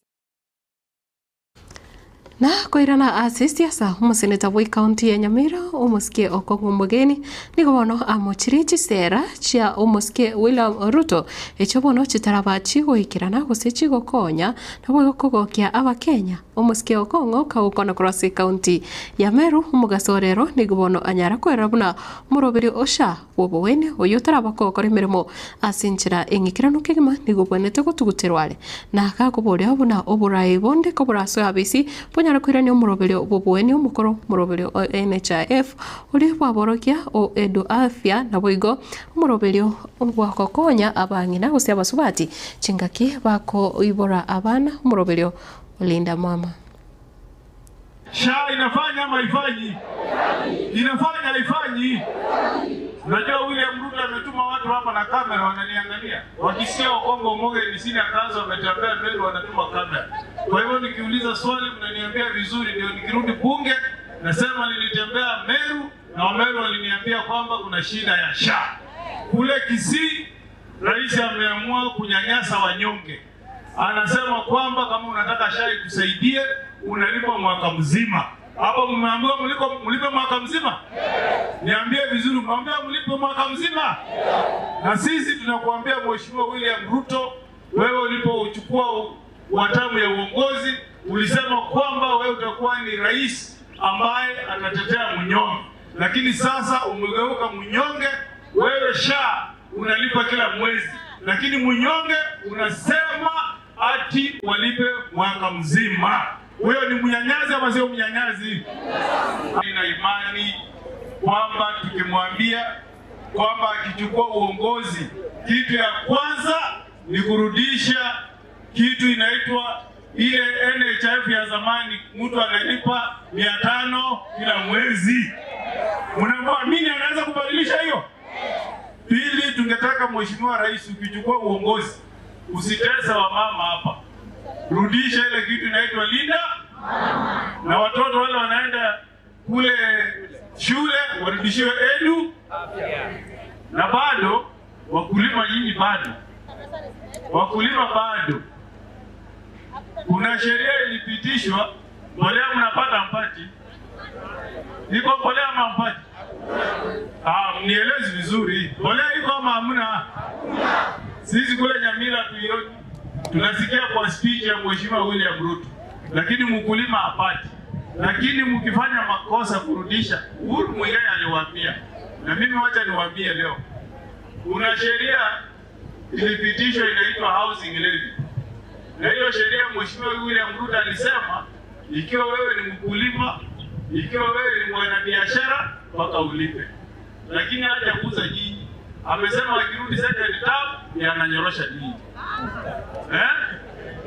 Na koirana ase siasa, omoseneta bwe county ya Nyamira omosike Okong'u Omogeni nigo bono amochirie chisera chia omosike William Ruto echio bono chitaraba chigoikerana gose chigokonya naboigo kogokia abakenya. Omosike Okong'o kagokwana korwa ase ecounty ya Meru omogaso o rero nigo bono anyara kwerora buna omoroberi o SHA bw'oboene oyio otaraba kogokora emeremo ase enchera eng'ikeranu kegima nigo obwenerete gotuguterwa are. Na gakoboria buna oboraai bonde koborasoe abisi bonyare koirania omoroberio bw'oboene omokoro, omoroberio o NHIF, oria bw'aborokia o Edu Afya, naboigo omoroberio bw'ogokonya abang'ina gose abasubati chingaki bakoibora abana, omoroberio o Linda Mama. SHA inafanya ama haifanyi? Inafanya haifanyi? Unajua William Ruto ametuma watu hapa na kamera wananiangalia. Wakisikia Okongo Omogeni sina kazi wametembea mbele wanatuma kamera. Kwa hivyo nikiuliza swali mnaniambia vizuri, ndio nikirudi bunge nasema nilitembea Meru na Wameru waliniambia kwamba kuna shida ya SHA. Kule Kisii rais ameamua kunyanyasa wanyonge. Anasema kwamba kama unataka SHA ikusaidie unalipa mwaka mzima. Hapo mmeambiwa mliko mlipe mwaka mzima? Niambie vizuri, mmeambiwa mlipe mwaka mzima? Na sisi tunakuambia Mheshimiwa William Ruto, wewe ulipochukua watamu ya uongozi ulisema kwamba wewe utakuwa ni rais ambaye atatetea mnyonge, lakini sasa umegeuka mnyonge. Wewe SHA unalipa kila mwezi, lakini mnyonge unasema ati walipe mwaka mzima. Huyo ni mnyanyazi ama sio mnyanyazi? Nina imani kwamba tukimwambia kwamba akichukua uongozi, kitu ya kwanza ni kurudisha kitu inaitwa ile NHIF ya zamani, mtu analipa 500 kila mwezi. Mnamwamini anaweza kubadilisha hiyo? Pili, tungetaka Mheshimiwa Rais, ukichukua uongozi usitese wamama hapa, rudisha ile kitu inaitwa Linda na watoto wale wanaenda kule shule warudishiwe edu, na bado wakulima nyinyi, bado wakulima bado, kuna sheria ilipitishwa, mbolea mnapata mpati, iko mbolea ama mpati? Ah, mnielezi vizuri, mbolea iko ama hamna? Sisi kule Nyamira tuioni, tunasikia kwa speech ya Mheshimiwa William Ruto, lakini mkulima hapati. Lakini mkifanya makosa kurudisha, Uhuru Muigai aliwaambia, na mimi wacha niwaambie leo, kuna sheria ilipitishwa inaitwa housing levy, na hiyo sheria Mheshimiwa William Ruto alisema ikiwa wewe ni mkulima, ikiwa wewe ni mwanabiashara, mpaka ulipe, lakini hajaguza nyinyi. Amesema akirudi second term ni ananyorosha nyinyi. Eh?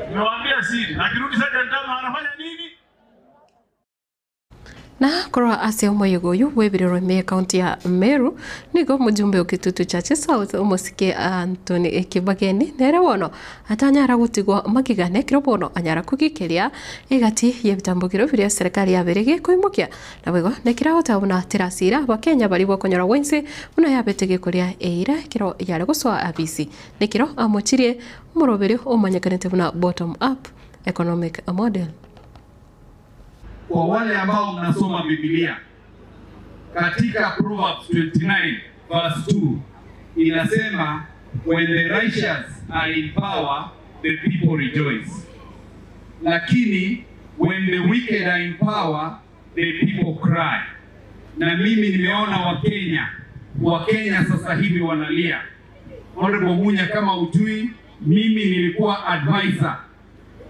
Nimewaambia siri. Akirudi second term anafanya nini? Na korwa ase omoyega oyo bw'ebirero ime ekaunti ya Meru, nigo omojumbe o Kitutu Chache South omosike Anthony Kibageni nere bono atanyara gotigwa magega nekero bono anyara kogikeria egati y'ebitambokero biria serikali yabere gekoimokia naboigo nekero agoteba buna terasira abakenya baria bokonyora gwense buna yabete gekoria eira ekero yare gosoa abisi nekero amochirie omoroberi omanyekanete buna bottom up economic model. Kwa wale ambao mnasoma Biblia katika Proverbs 29 verse 2 inasema when the righteous are in power the people rejoice, lakini when the wicked are in power the people cry. Na mimi nimeona Wakenya, Wakenya sasa hivi wanalia. Honorable Munya, kama ujui, mimi nilikuwa advisor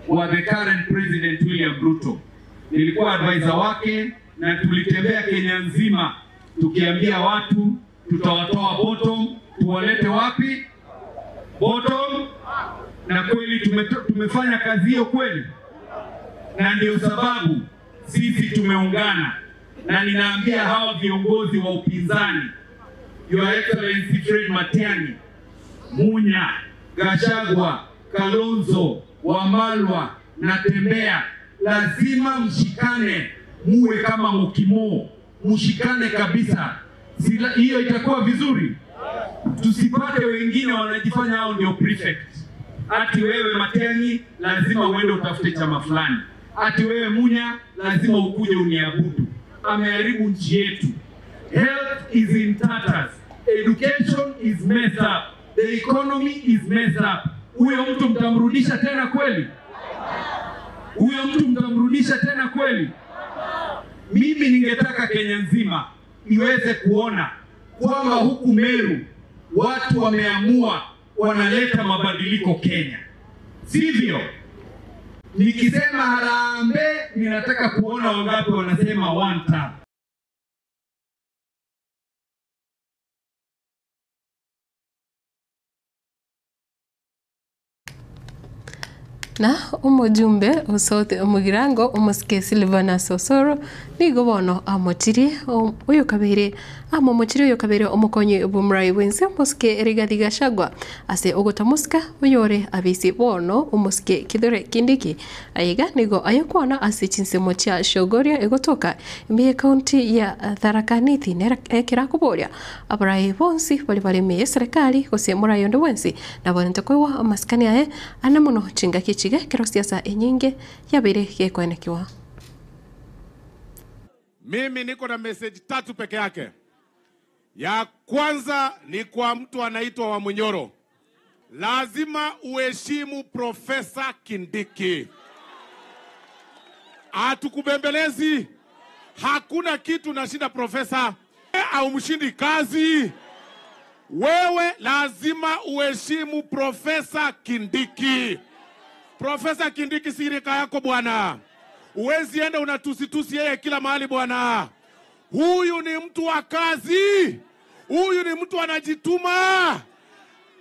wa the current President William Ruto. Nilikuwa advisor wake na tulitembea Kenya nzima tukiambia watu tutawatoa bottom tuwalete wapi? Bottom. Na kweli tumefanya kazi hiyo kweli, na ndio sababu sisi tumeungana, na ninaambia hawa viongozi wa upinzani, Your Excellency Fred Matiang'i, Munya, Gachagua, Kalonzo, Wamalwa na Tembea, lazima mshikane, muwe kama mukimo, mshikane kabisa. Sila, hiyo itakuwa vizuri, tusipate wengine wanajifanya hao ndio prefect. Ati wewe Matiang'i lazima uende utafute chama fulani, ati wewe Munya lazima ukuje uniabudu. Ameharibu nchi yetu. Health is in tatters, education is messed up, the economy is messed up. Huyo mtu mtamrudisha tena kweli? Huyo mtu mtamrudisha tena kweli? Mimi ningetaka Kenya nzima iweze kuona kwamba huku Meru watu wameamua wanaleta mabadiliko Kenya, sivyo? Nikisema harambee, ninataka kuona wangapi wanasema one term. Na omojumbe osote omugirango omosike Silvana Sosoro nigo bono amochirie oyo kabere amomochirie oyo kabere omokonyi bw'omorai bwense omosike Rigathi Gachagua ase ogotamosika oyore abisi bono omosike Kithure Kindiki aiga nigo ayekwana ase chinsemo chia Shogoria egotoka ime county ya Tharaka Nithi ekerakoboria abarai bonsi bari bari ime serikali gose morai onde bwensi nabo ntokoiwa amasikani aye ana mono chingaki chige kero siasa enyinge yabere gekwenekiwa. Mimi niko na message tatu peke yake. Ya kwanza ni kwa mtu anaitwa Wamunyoro. Lazima uheshimu Profesa Kindiki. Hatukubembelezi. Hakuna kitu nashinda profesa au mshindi kazi. Wewe lazima uheshimu Profesa Kindiki. Profesa Kindiki si rika yako bwana. Uwezi enda unatusitusi yeye kila mahali bwana. Huyu ni mtu wa kazi. Huyu ni mtu anajituma.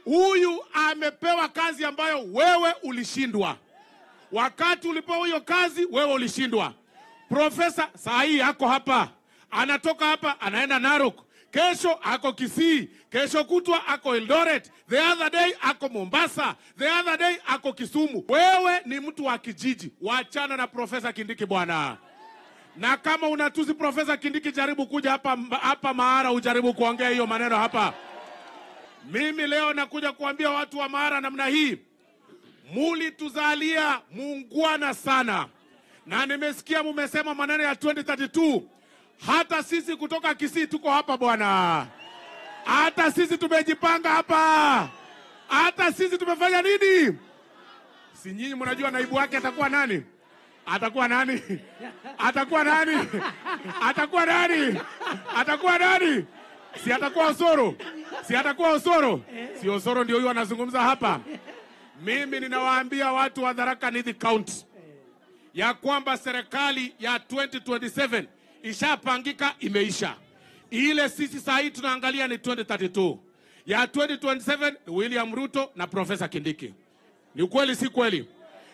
Huyu amepewa kazi ambayo wewe ulishindwa. Wakati ulipewa hiyo kazi wewe ulishindwa. Profesa saa hii ako hapa. Anatoka hapa anaenda Narok. Kesho ako Kisii, kesho kutwa ako Eldoret, the other day ako Mombasa, the other day ako Kisumu. Wewe ni mtu wa kijiji, wachana na Profesa Kindiki bwana. Na kama unatusi Profesa Kindiki, jaribu kuja hapa hapa Maara, ujaribu kuongea hiyo maneno hapa. Mimi leo nakuja kuambia watu wa Maara namna hii, mulituzalia muungwana sana, na nimesikia mumesema maneno ya 2032. Hata sisi kutoka Kisii tuko hapa bwana. Hata sisi tumejipanga hapa. Hata sisi tumefanya nini? Si nyinyi mnajua naibu wake atakuwa nani? Atakuwa nani? Atakuwa nani? Atakuwa nani? Atakuwa nani? Si atakuwa Osoro? Si atakuwa Osoro? Si Osoro ndio huyu anazungumza hapa. Mimi ninawaambia watu wa Tharaka Nithi County ya kwamba serikali ya 2027 ishapangika, imeisha. Ile sisi saa hii tunaangalia ni 2032. Ya 2027 William Ruto na Profesa Kindiki. Ni ukweli si kweli?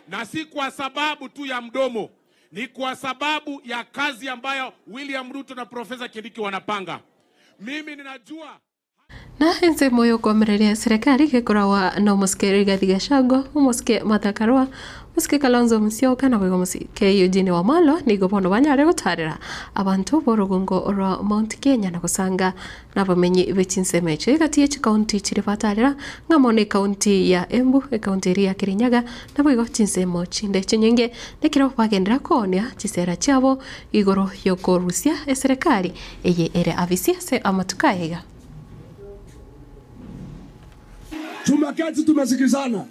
Na si kwa sababu tu ya mdomo, ni kwa sababu ya kazi ambayo William Ruto na Profesa Kindiki wanapanga. Mimi ninajua Na ensemo yokomereria serikali gekoragwa na omosike Rigathi Gachagua, omosike Martha Karua, omosike Kalonzo Musyoka na boigo omosike Eugene Wamalwa nigo bono banyare gotarera abanto b'orugongo rwa Mount Kenya na gosanga n'abamenyi b'echinsemo echo egati ya chikaunti chiri batarera ng'amo na ekaunti ya Embu, ekaunti eria ya Kirinyaga na boigo chinsemo chinde chinyinge nekero bagendera koonia chisera chiabo igoro yokorusia eserikali eye ere abisi ase amatuko aiga. Tumeketi tumesikizana,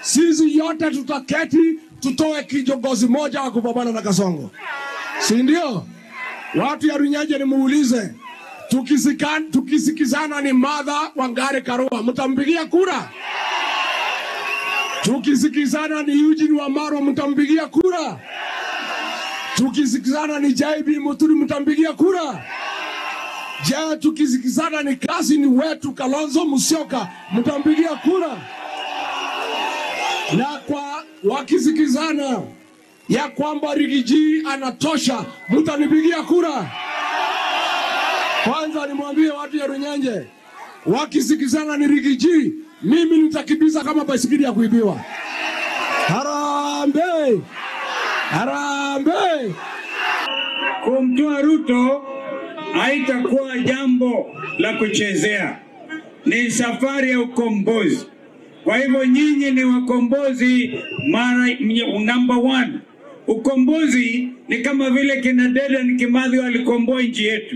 sisi yote tutaketi tutoe kiongozi moja wa kupambana na Kasongo, si ndio? Watu ya Runyenje nimuulize, tukisikizana ni Martha Wangari Karua, mtampigia kura? Tukisikizana ni Eugene Wamalwa, mtampigia kura? Tukisikizana ni JB Muturi, mtampigia kura? Je, tukisikizana ni cousin wetu Kalonzo Musyoka, mtampigia kura? Na kwa wakisikizana ya kwamba Rigiji anatosha, mtanipigia kura? Kwanza nimwambie watu ya Runyenje, wakisikizana ni Rigiji, mimi nitakimbiza kama baisikeli ya kuibiwa. Harambee! Harambee! Kumtoa Ruto haitakuwa jambo la kuchezea, ni safari ya ukombozi. Kwa hivyo nyinyi ni wakombozi mara number one. Ukombozi ni kama vile kina Dedan Kimathi walikomboa nchi yetu.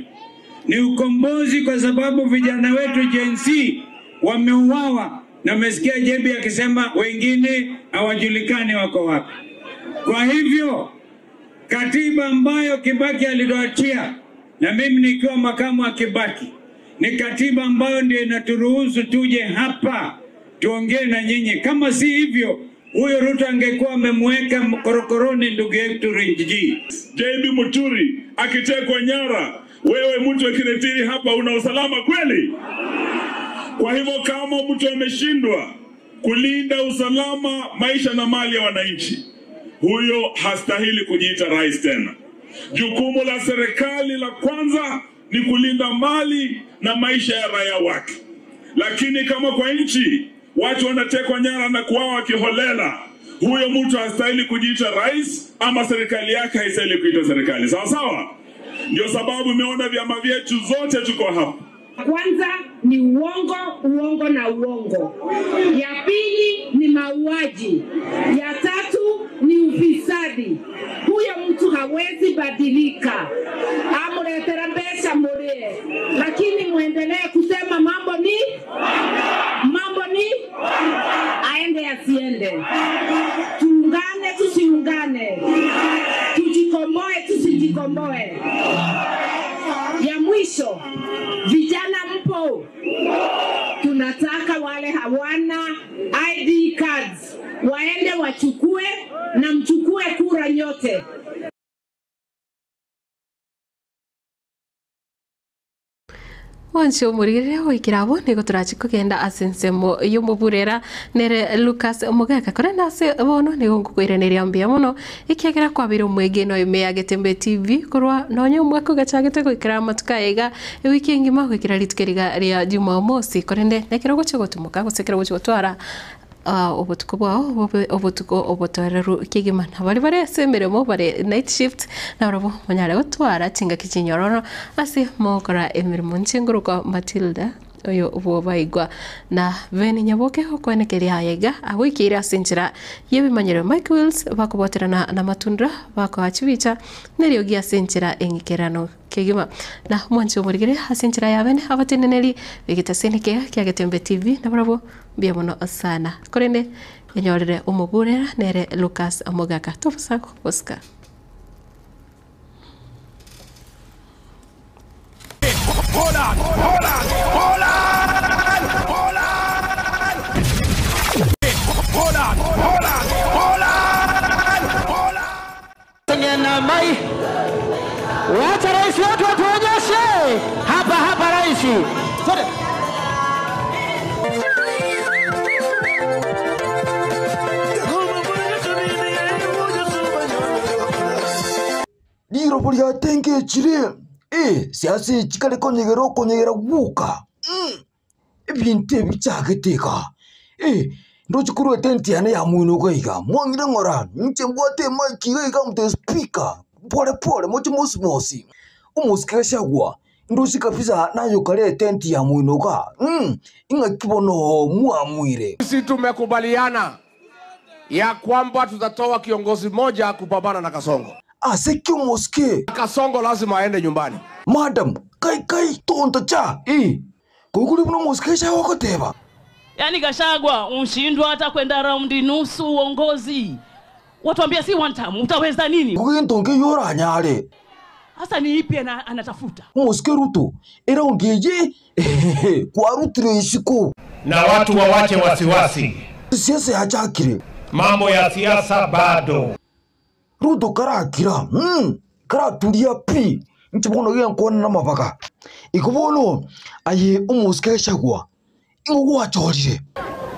Ni ukombozi kwa sababu vijana wetu Gen Z wameuawa, na umesikia Jebi akisema wengine hawajulikani wako wapi. Kwa hivyo katiba ambayo Kibaki alituachia na mimi nikiwa makamu wa Kibaki ni katiba ambayo ndio inaturuhusu tuje hapa tuongee na nyinyi. Kama si hivyo, huyo Ruto angekuwa amemweka korokoroni ndugu yetu Riggy. JB Muturi akitekwa nyara, wewe mtu wa Kiretiri hapa una usalama kweli? Kwa hivyo kama mtu ameshindwa kulinda usalama, maisha na mali ya wananchi, huyo hastahili kujiita rais tena. Jukumu la serikali la kwanza ni kulinda mali na maisha ya raia wake, lakini kama kwa nchi watu wanatekwa nyara na kuuawa kiholela, huyo mtu hastahili kujiita rais ama serikali yake haistahili kuitwa serikali. Sawa sawa? Ndio sababu umeona vyama vyetu zote tuko hapa. Kwanza ni uongo, uongo na uongo. Ya pili ni mauaji. Ya tatu ni ufisadi. Huyo mtu hawezi badilika, amuletera mbeca murie, lakini muendelee kusema mambo ni mambo ni aende asiende, tuungane tusiungane, tujikomboe tusijikomboe. Ya mwisho, vijana mpo, tunataka wale hawana ID cards waende wachukue na mchukue kura nyote. Wancio murire gwikira abo nigo turachi kugenda ase ensemo y'omoburera nere Lucas Mugeka kore nase bono nigo nkukwiraneria mbuya mono ekiagera kwabire omwege no ime ya Getembe TV korwa nonye omwaka ogachagete goikera amatuko aya iga ewiki engima goikera rituko riga ria Jumamosi korende nekero ogochia gotumoka gose ekero ogochia gotwara obotuko bwao bobe obotuko obotoereru kegima na baria bare ase emeremo bare night shift nabarabwo monyare gotwara chingaki chinyororo ase mogokora emeremo inche ngorokwa Matilda oyo bwobaigwa na Ben Nyaboke okwenekeria aya iga agoikeire ase enchera ya ebimanyero Mike Wills bakoboterana na matundra bakoa chibicha neriogi ase enchera eng'ikerano kegima na mwanche omorigere ase enchera ya bene abateneneri begetaseni kiga kia Getembe TV nabarabwo mbuya mono sana korende enyorere omoburera nere Lucas Mogaka tobosa gosika. Mai, wacha rais wetu atuonyeshe hapa hapa rais. Sote. Lirobo lyatengechile eh, siasa chikali konyegera okonyegera guka ebinto ebi bichagete iga eh, ndochi korwa etent yane ya moinoka iga mwang'ire ng'ora inche mbwate emic iga iga mte speaker pole pole moche mosimosi omosike gachagua ndochi kabisa nayokare etent ya moinoka ing'aki bono mwamwire. Sisi tumekubaliana ya kwamba tutatoa kiongozi mmoja kupambana na Kasongo. Ase omosike. Kasongo lazima aende nyumbani. Madam, kai kai tonta cha eh kukuri buno omosike gachagua goteba. Yaani Gachagua unshindwa hata kwenda raundi nusu uongozi. Watuambia si one time, utaweza nini? Kugintonge yoranyare. Sasa ni ipi anatafuta? Omosike Ruto eraundi eye kwarutire isiko. Na watu wawache wasiwasi. Siasa yachakire. Mambo ya siasa bado. Ruto karakira mm, karaturia pi inche bono genkwana namabaga. Igo bono aye omosike Gachagua ing'o gwachorire?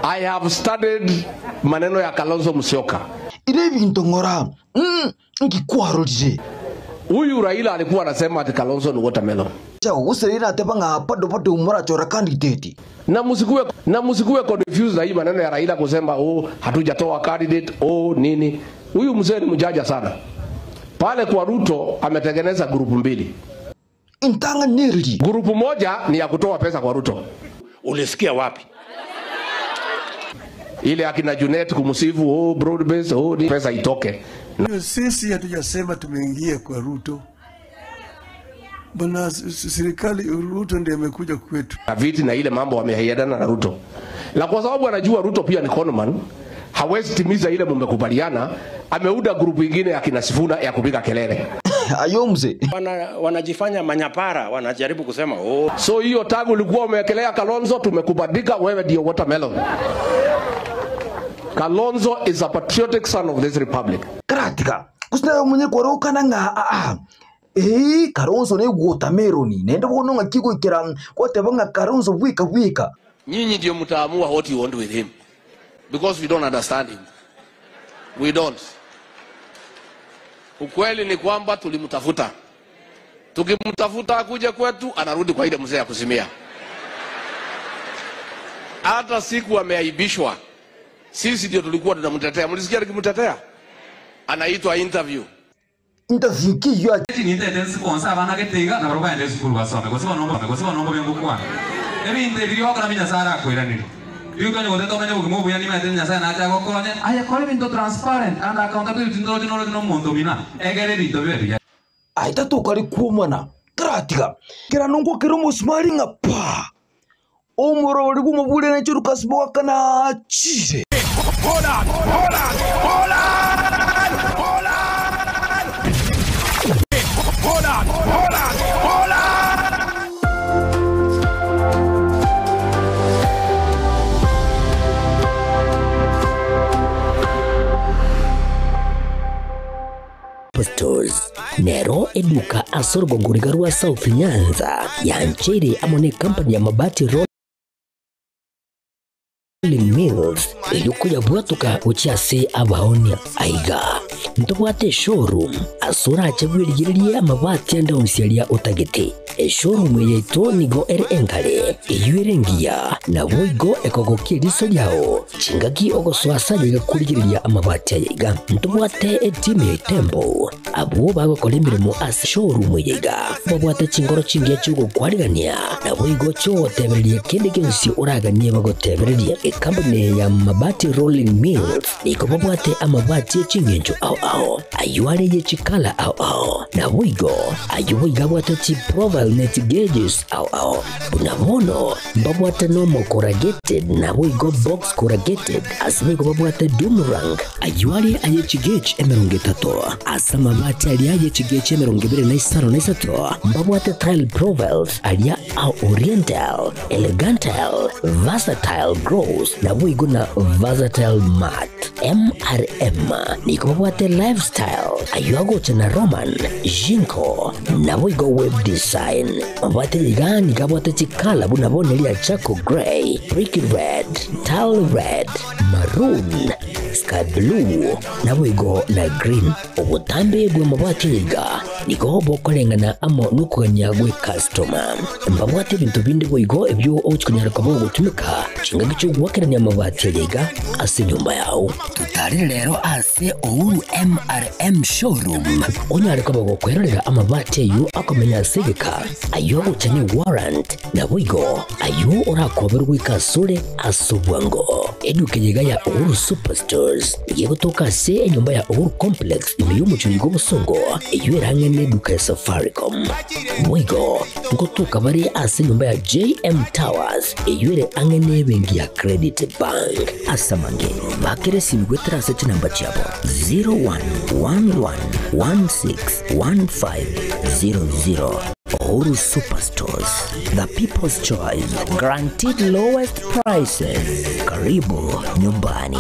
I have studied maneno ya Kalonzo Musyoka. Ire ebinto ng'ora mm, inki kwarorire? Huyu Raila alikuwa anasema ati Kalonzo ni watermelon. Gachagua gose riria nateba ng'a bado bado morachora candidate. Na msikuwe na msikuwe confused na hii maneno ya Raila kusema oh, hatujatoa candidate oh nini. Huyu mzee ni mjanja sana. Pale kwa Ruto ametengeneza grupu mbili. Intang'aniriri. Grupu moja ni ya kutoa pesa kwa Ruto. Ulisikia wapi? Ile akina Junet kumsifu oh, broad base oh, ni pesa itoke. Sisi hatujasema tumeingia kwa Ruto bwana, serikali Ruto ndiye amekuja kwetu. Na viti na ile mambo wameahidiana na Ruto, na kwa sababu anajua Ruto pia ni conman, hawezi timiza ile mumekubaliana. Ameunda grupu ingine ya kina Sifuna ya kupiga kelele. Ayo mzee. Wana, wanajifanya manyapara, wanajaribu kusema oh. So hiyo tagu ulikuwa umewekelea Kalonzo, tumekubandika wewe ndio watermelon. Kalonzo is a patriotic son of this republic. Karatika gose omonye kwarokana ng'a aa ee Kalonzo ne watermelon naende bono ng'aki goikera gwateba ng'a Kalonzo bweka bweka. Nyinyi ndio mtaamua what you want with him because we don't understand him. We don't. Ukweli ni kwamba tulimtafuta, tukimtafuta akuje kwetu, anarudi kwa ile mzee ya kuzimia. Hata siku ameaibishwa, sisi ndio tulikuwa tunamtetea. Mlisikia nikimtetea? Anaitwa interview. Interview kiyo nintete nsikonsa abana getiga nabo baende esukuru basome gose bono gose bono bengokwana ebinto ebi biokora nyasaye arakwiranirie riu goteta omenye obogima obuya nimaete nyasaye nacha agokonye aye kora ebinto transparent and accountability ndoroche noroche na omonto omina egere ebinto bibe buya. Aye tokari kwomana karatiga kera nongo kero omosumari ng'a pa omorori bwa omobure nache Lucas Boka nachire. Stores nero eduka asorgongoriga rwa South Nyanza yanchere amo ne company ya Mabati Rolling Mills eyuko yabwatuka gochiase abaonia aiga ntobwate showroom asora achebwerigereria amabati ande onsiaria otagete eshowroom yaito nigo ere engare eyu ere engiya nabo igo ekogokia eriso riao chingaki ogosoasa yegakurigereria amabati ayaiga ntobwate etimu ya itembo abwo bagokora emirimo ase showroom eyaiga babwate chingoro chingiya chiogokwarigania nabo igo chiogotebereria kende gionsi oraganie bagotebereria ekampuni ya Mabati Rolling Mills nigo babwate amabati echingencho ao ao ayo are yechikala ao ao nabo igo ayo boiga abwate chiprofile net gauges ao ao buna bono mbabwate nomo corrugated nabo igo box corrugated ase boigo babwate doomerang ayo are ayechigauge emerongo etato ase amabati aria ayechigauge emerongo ebere na isano na isato mbabwate tile profiles aria ao oriental elegantal versatile gross nabo igo na versatile mat mrm niko babwate lifestyle ayo agocha na roman jinko nabo igo web design mabwate iga nikabwate chikala buna boneria chaco grey brick red tile red maroon sky blue nabo igo na green obutambe bwa mabwate iga niko bokoreng'ana amo nokogania gwe customer mbabwate ebinto binde boigo ebyo ochikonyara koba ogotumika chingaki chiogwakerania amabati ariga ase enyomba yao tutarire rero ase Uhuru MRM showroom onyare koba gokwerorera amabati ayo akomenya ase egeka ayo agocha ne warrant nabo igo ayo orakoberwa goika asore ase obwango eduka yega ya Uhuru Superstores yegotoka ase enyomba ya Uhuru Complex ime y'omochori gwa obosongo eyo erang'ene n'eduka ya Safaricom. Boigo nkotoka bare ase enyomba ya JM Towers eywo ere ang'e n'ebenki ya Credit Bank. Ase amange bakere esimi goetera ase chinamba chiabo 0111161500. Uhuru Superstores, the people's choice, guaranteed lowest prices. Karibu nyumbani.